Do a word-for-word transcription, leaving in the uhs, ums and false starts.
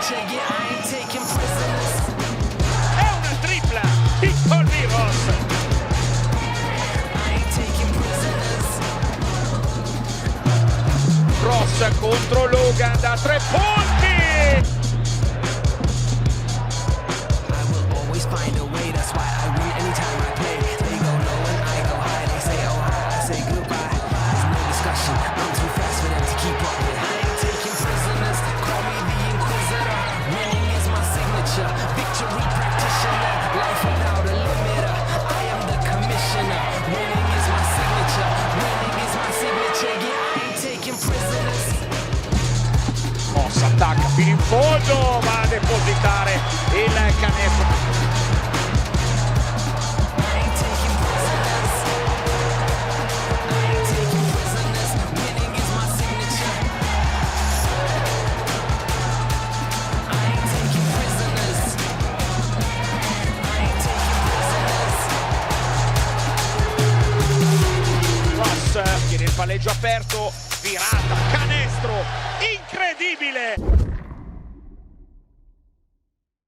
È una tripla di Colby Ross. Ross contro Logan da tre punti. I will always find a way, that's why I win anytime I play. They go low and I go high, they say oh hi, I say goodbye. There's no discussion, I'm too fast for them to keep up with. I ain't taking prisoners, call me the Inquisitor. Winning is my signature, victory practitioner, life without a limiter. I am the commissioner, winning is my signature, winning is my signature, yeah, I ain't taking prisoners. Ross attacca fino in fondo, va a depositare il canestro. Ross tiene il palleggio aperto, virata, canestro, incredibile!